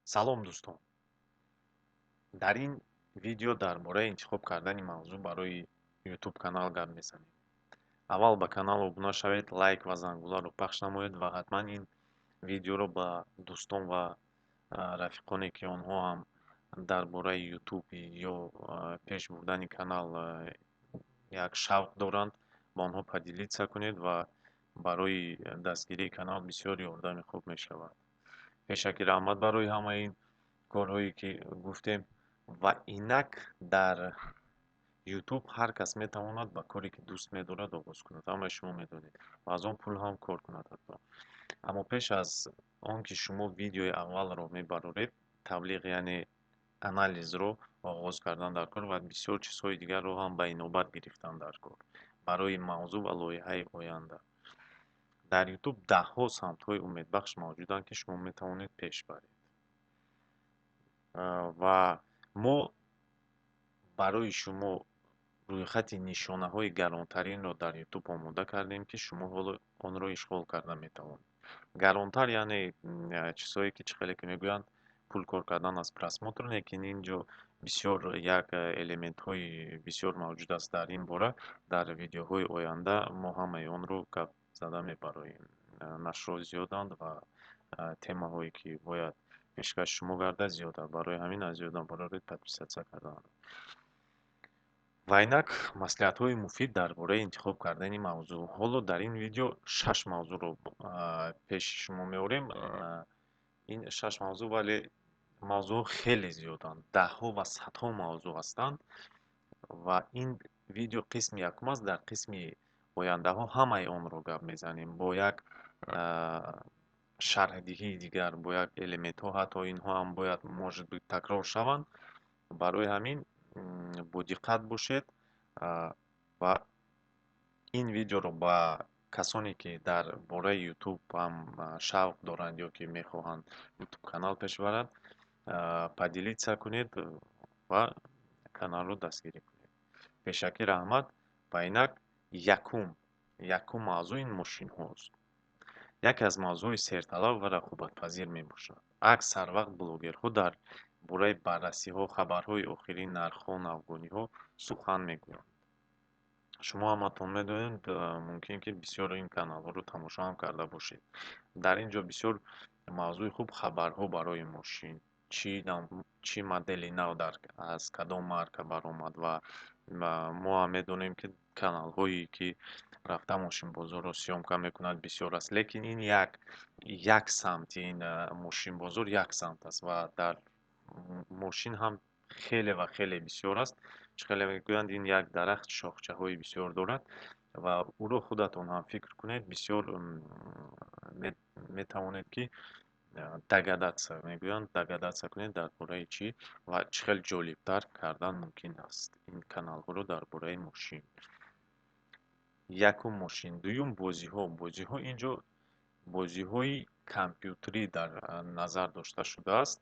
Салом, дӯстон! Дар ин видео дар бораи интихоб кардани мавзӯъ барои YouTube канал гап мезанем. Аввал ба канал обуна шавед, лайк ва зангуларо пахш намоед ва ҳатман ин видеоро ба дӯстон ва рафиқоне, ки онҳо ҳам дар бораи YouTube ё пеш бурдани канал як шавқ доранд, ба онҳо поделиться кунед ва барои дастгирии канал бисёр ёрдами хуб мешавад. Пешакӣ раҳмат барои ҳамаи ин корҳое, ки гуфтем. Ва инак, дар YouTube ҳар кас метавонад ба коре, ки дӯст медорад, оғоз кунад, ҳамаи шумо медонед, ва аз он пул ҳам кор кунад ҳатто. Аммо пеш аз он ки шумо видеои аввалро мебароред, таблиғ, яъне анализро оғоз кардан дар кор ва бисёр чизҳои дигарро ҳам ба инобат гирифтан дар кор барои мавзӯъ ва лоиҳаи оянда. Дар YouTube даҳҳо самтҳои умедбахш мавҷуданд, ки шумо метавонед пеш баред, ва мо барои шумо рӯйхати нишонаҳои гаронтаринро дар YouTube омода кардем, ки шумо ҳоло онро ишғол карда метавонед. Гаронтар, яъне чизҳое, ки чӣ хеле ки мегӯянд, пул кор кардан аз просмотр, лекин ин ҷо бисёр як элементҳои бисёр мавҷуд аст. Дар ин бора дар видеоҳои оянда мо ҳамаи онро гап зада мебароем. Нашрҳо зиёданд ва темаҳое, ки бояд пешкаши шумо гардад, зиёданд. Барои ҳамин аз ёд набароред подписаться карданро. Ва инак, маслиҳатҳои муфид дар бораи интихоб кардани мавзӯъ. Ҳоло дар ин видео шаш мавзӯъро пеши шумо меорем. Ин шаш мавзӯъ, вале мавзӯъҳо хеле зиёданд, даҳҳо ва садҳо мавзӯъ ҳастанд, ва ин видео қисми якум аст. Дар қисми ояндаҳо ҳамаи онро гап мезанем бо як шарҳдиҳии дигар, бо як элементҳо, ҳатто инҳо ҳам бояд, может быть, такрор шаванд. Барои ҳамин бодиққат бошед ва ин видеоро ба касоне, ки дар бораи YouTube ҳам шавқ доранд ё ки мехоҳанд YouTube канал пеш баранд, поделиться кунед ва каналро дастгирӣ кунед. Пешакӣ раҳмат. Ва инак, якум мавзӯъ ин мошинҳост. Яке аз мавзӯъҳои серталаб ва рақобатпазир мебошад. Аксар вақт блогерҳо дар бораи баррасиҳо, хабарҳои охирин, нархҳо, навгониҳо сухан мегӯянд. Шумо ҳаматон медонед, мумкин ки бисёр ин каналҳоро тамошо ҳам карда бошед. Дар ин ҷо бисёр мавзӯи хуб: хабарҳо барои мошин, чӣ модели нав дар аз кадом марка баромад. Ва мо ҳам медонем, ки каналҳое, ки рафта мошинбозорро съёмка мекунад, бисёр аст, лекин ин як самти ин мошинбозор як самт аст ва дар мошин ҳам хеле ва хеле бисёр аст. Чӣ хеле мегӯянд, ин як дарахт шохчаҳои бисёр дорад ва ӯро худатон ҳам фикр кунед, бисёр метавонед, ки догадаться мегӯянд, догадаться кунед дар бораи чӣ ва чӣ хел ҷолибтар кардан мумкин аст ин каналҳоро дар бораи мошин. Якум мошин, дуюм бозиҳо. Бозиҳо, ин ҷо бозиҳои компютерӣ дар назар дошта шудааст,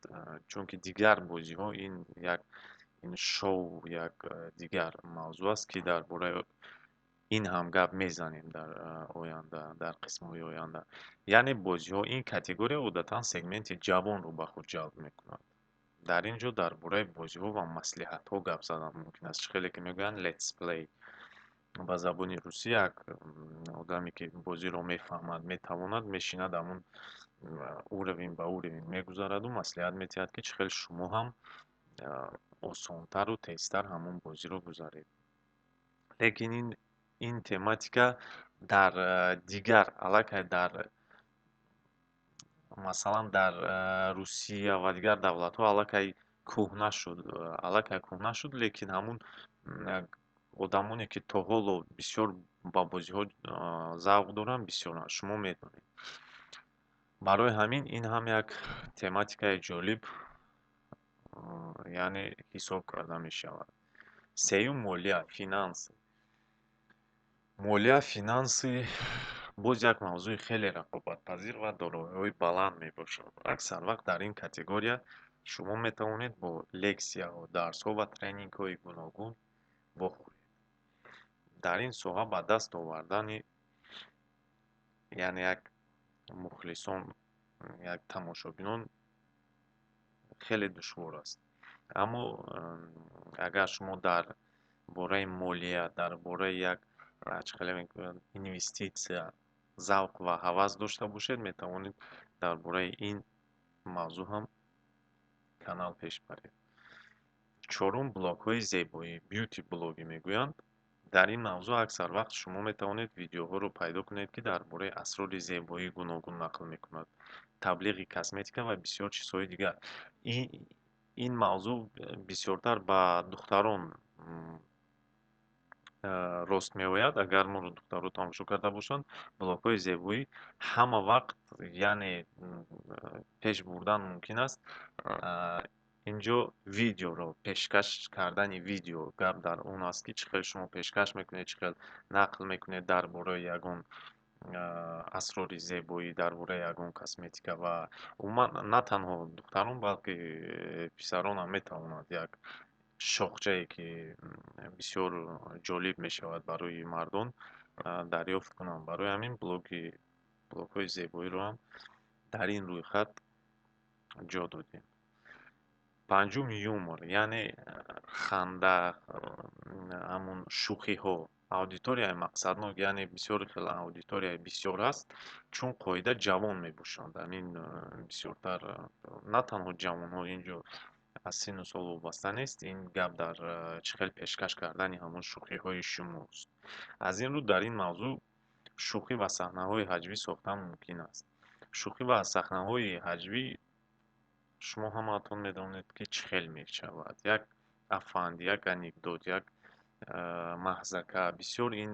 чунки дигар бозиҳо ин як ин шоу, як дигар мавзӯъ аст, ки дар бораи ин ҳам гап мезанем дар оянда, дар қисмҳои оянда. Яъне бозиҳо, ин категория одатан сегменти ҷавонро ба худ ҷалб мекунад. Дар ин ҷо дар бораи бозиҳо ва маслиҳатҳо гап задан мумкин аст. Чӣ хеле ки мегӯянд, летсплей ба забони русӣ, як одаме, ки бозиро мефаҳмад, метавонад, мешинад, ҳамун уровень ба уровень мегузараду маслиҳат метиҳад, ки чӣ хел шумо ҳам осонтару тезтар ҳамун бозиро гузаред. Лекин ин тематика дар дигар аллакай дар, масалан, дар Русия ва дигар давлатҳо аллакай кӯҳна шуд, аллакай кӯҳна шуд, лекин ҳамун одамоне, ки то ҳоло бисёр ба бозиҳо завқ доранд, бисёранд, шумо медонед. Барои ҳамин ин ҳам як тематикаи ҷолиб, яъне ҳисоб карда мешавад. Сеюм молия, финансы. Молия, финансы боз як мавзӯи хеле рақобатпазир ва дороиҳои баланд мебошад. Аксар вақт дар ин категория шумо метавонед бо лексияҳо, дарсҳо ва тренингҳои гуногун вохӯред. Дар ин соҳа ба даст овардани, яъне як мухлисон, як тамошобинон. Хеле душвор аст. Аммо агар шумо дар бораи молия, дар бораи як, чӣ хеле мегӯянд, инвеститсия завқ ва ҳавас дошта бошед, метавонед дар бораи ин мавзӯъ ҳам канал пеш баред. Чорум, блогҳои зебоӣ, бьюти блоги мегӯянд. Дар ин мавзӯъ аксар вақт шумо метавонед видеоҳоро пайдо кунед, ки дар бораи асрори зебоӣ гуногун нақл мекунад, таблиғи косметика ва бисёр чизҳои дигар. Ин мавзӯъ бисёртар ба духтарон рост меояд. Агар моро духтарҳо тамошо карда бошанд, блогҳои зебоӣ ҳама вақт, яъне, пеш бурдан мумкин аст. Инҷо видеоро пешкаш кардани видео, гап дар он аст, ки чӣ хел шумо пешкаш мекунед, чӣ хел нақл мекунед дар бораи ягон асрори зебоӣ, дар бораи ягон косметика. Ва умуман на танҳо духтарон, балки писарон ҳам метавонанд як шохчае, ки бисёр ҷолиб мешавад барои мардон, дарёфт кунанд. Барои ҳамин блогҳои зебоиро ҳам дар ин рӯйхат ҷо додем. Панҷум, юмор, яъне ханда, ҳамун шӯхиҳо. Аудиторияи мақсаднок, яъне бисёр хел аудиторияи бисёр аст, чун қоида ҷавон мебошанд. Ҳамин бисёртар на танҳо ҷавонҳо, инҷо аз синну сол вобаста нест, ин гап дар чӣ хел пешкаш кардани ҳамон шӯхиҳои шумост. Аз ин рӯ дар ин мавзӯъ шӯхӣ ва саҳнаҳои ҳаҷвӣ сохтан мумкин аст. Шӯхӣ ва саҳнаҳои ҳаҷвӣ шумо ҳамаатон медонед, ки чӣ хел мешавад. Як афанд, як анекдот, як маҳзака бисёр. Ин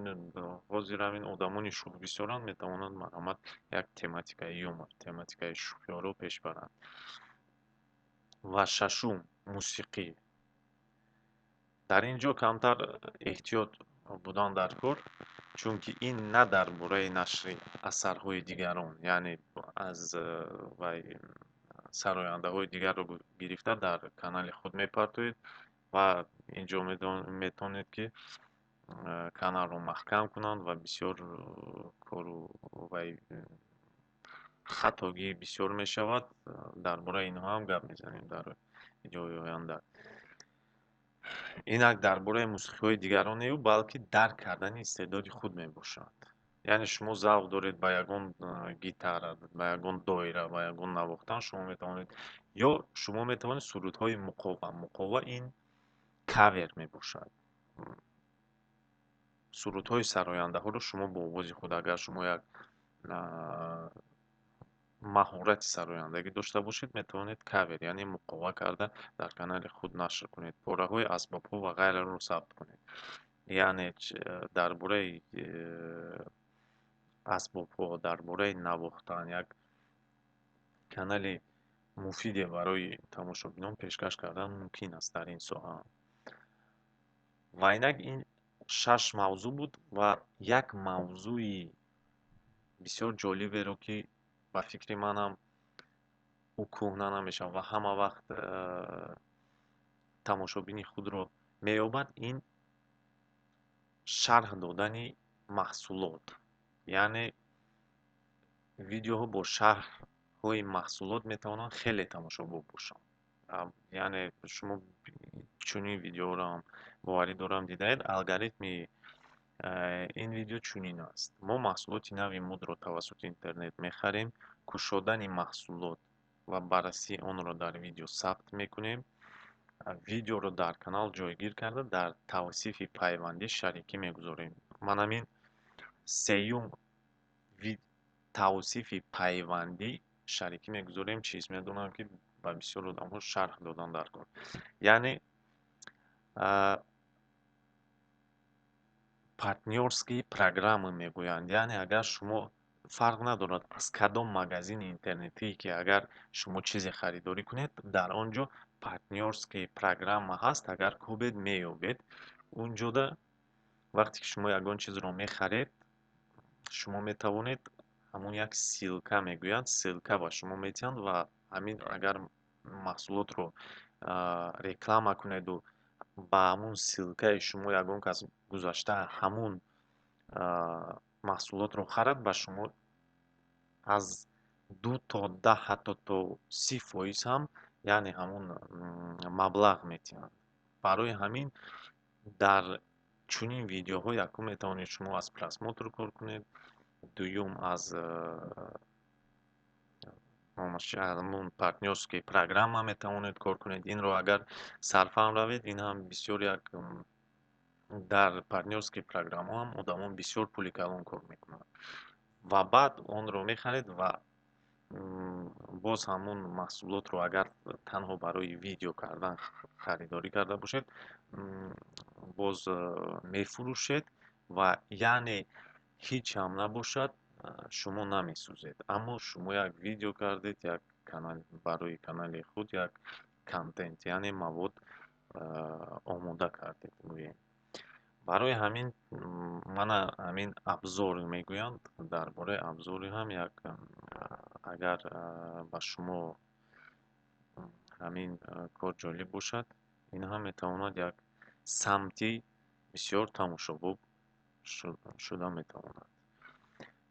ҳозир ҳамин одамони шӯх бисёранд, метавонанд, марҳамат, як тематикаи юмор, тематикаи шӯхиҳоро пеш баранд. Ва шашум, мусиқӣ. Дар ин ҷо камтар эҳтиёт будан дар кор, чунки ин на дар бораи нашри асарҳои дигарон, яъне аз вай сарояндаҳои дигарро гирифта дар канали худ мепартоед ва инҷо метавонед, ки каналро маҳкам кунанд ва бисёр кору вай хатогӣ бисёр мешавад. Дар бораи инҳо ҳам гап мезанем дар видеои оянда. Инак дар бораи мусиқиҳои дигарон нею, балки дарк кардани истеъдоди худ мебошад. Яъне шумо завқ доред ба ягон гитара, ба ягон доира, ба ягон навохтан, шумо метавонед, ё шумо метавонед сурудҳои муқова. Муқова ин кавер мебошад. Сурудҳои сарояндаҳоро шумо бо овози худ, агар шумо як маҳорати сарояндагӣ дошта бошед, метавонед кавер, яъне муқова карда дар канали худ нашр кунед, пораҳои асбобҳо ва ғайраро сабт кунед. Яъне дар бораи асбобҳо, дар бораи навохтан як канали муфиде барои тамошобинон пешкаш кардан мумкин аст дар ин соҳа. Ва инак ин шаш мавзӯъ буд. Ва як мавзӯи бисёр ҷолиберо, ки ба фикри манам ӯ кӯҳна намешавад ва ҳама вақт тамошобини худро меёбад, ин шарҳ додани маҳсулот, яъне видеоҳо бо шарҳҳои маҳсулот метавонанд хеле тамошобоб бошанд. Яъне шумо чунин видеоро ҳам, боварӣ дорам, дидаед. Алгоритми ин видео чунин аст: мо маҳсулоти нави мудро тавассути интернет мехарем, кушодани маҳсулот ва баррасии онро дар видео сабт мекунем, видеоро дар канал ҷойгир карда, дар тавсифи пайвандӣ шарикӣ мегузорем. Ман ҳамин сеюм, тавсифи пайвандӣ шарикӣ мегузорем, чиз медонам, ки ба бисёр одамҳо шарҳ додан дар кор. Яъне партнёрские программы мегӯянд. Яъне агар шумо, фарқ надорад аз кадом магазини интернетие ки агар шумо чизе харидорӣ кунед, дар он ҷо партнёрские программа ҳаст. Агар кӯбед, меёбед. Он ҷода вақте ки шумо ягон чизро мехаред, шумо метавонед ҳамон як ссылка мегӯянд, ссылка ба шумо метиҳанд ва ҳамин агар маҳсулотро реклама кунеду ба ҳамун ссылкаи шумо ягон кас гузашта ҳамун маҳсулотро харад, ба шумо аз 2 то 10, ҳатто то 30% ҳам Яъне ҳамун маблағ метиҳанд. Барои ҳамин дар чунин видеоҳо якум метавонед шумо аз просмотр кор кунед, дуюм аз ҳамун партнёрский программа метавонед кор кунед. Инро агар сарфаҳм равед, ин ҳам бисёр як, дар партнёрский программаҳо ҳам одамон бисёр пули калон кор мекунанд. Ва баъд онро мехаред ва боз ҳамун маҳсулотро агар танҳо барои видео кардан харидорӣ карда бошед, боз мефурӯшед ва яъне ҳеҷ ҳам набошад, шумо намесӯзед, аммо шумо як видео кардед, як канал барои канали худ як контент, яъне мавод омода кардед, гӯем. Барои ҳамин мана ҳамин обзор мегӯянд. Дар бораи обзори ҳам як, агар ба шумо ҳамин кор ҷолиб бошад, ин ҳам метавонад як самти бисёр тамошобоб шуда метавонад.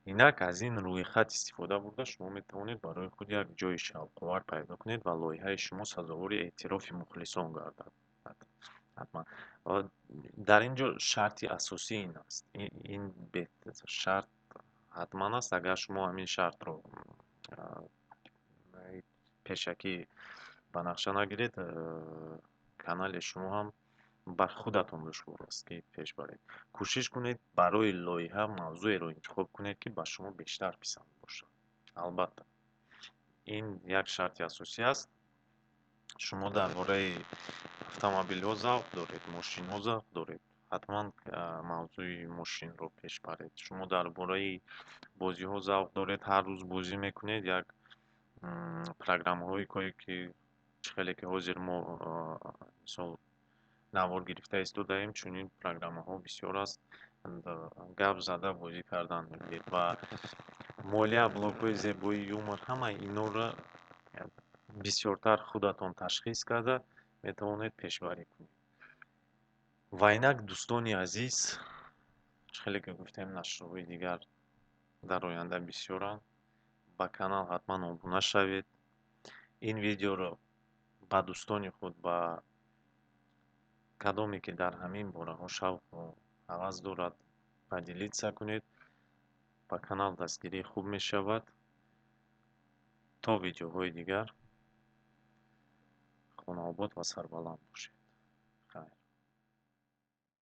Инак, аз ин рӯйхат истифода бурда, шумо метавонед барои худ як ҷойи шавқовар пайдо кунед ва лоиҳаи шумо сазовори эътирофи мухлисон гардад. Ҳатман дар ин ҷо шарти асосӣ ин аст. Ин шарт ҳатман аст. Агар шумо ҳамин шартро пешакӣ ба нақша нагиред, канали шумо ҳам бар худатон душвор аст, ки пеш баред. Кӯшиш кунед, барои лоиҳа мавзӯеро интихоб кунед, ки ба шумо бештар писанд бошад. Албатта, ин як шарти асосӣ аст. Шумо дар бораи автомобилҳо завқ доред, мошинҳо завқ доред, ҳатман мавзӯи мошинро пеш баред. Шумо дар бораи бозиҳо завқ доред, ҳар рӯз бозӣ мекунед, як программаҳое ки чӣ хеле ки ҳозир мо, мисол, навор гирифта истодаем, чунин программаҳо бисёр аст, гап зада бозӣ кардан мегиред. Ва молия, блогҳои зебои, юмор, ҳамаи инҳоро бисёртар худатон ташхис карда метавонед пешбарӣ кунед. Ва инак, дӯстони азиз, чӣ хеле ки гуфтем, нашрҳои дигар дар оянда бисёранд. Ба канал ҳатман обуна шавед. Ин видеоро ба дӯстони худ, ба кадоме ки дар ҳамин бораҳо шавқу ҳавас дорад, поделиться кунед. Ба канал дастгирии хуб мешавад. То видеоҳои дигар хонаобод ва сарбаланд бошед.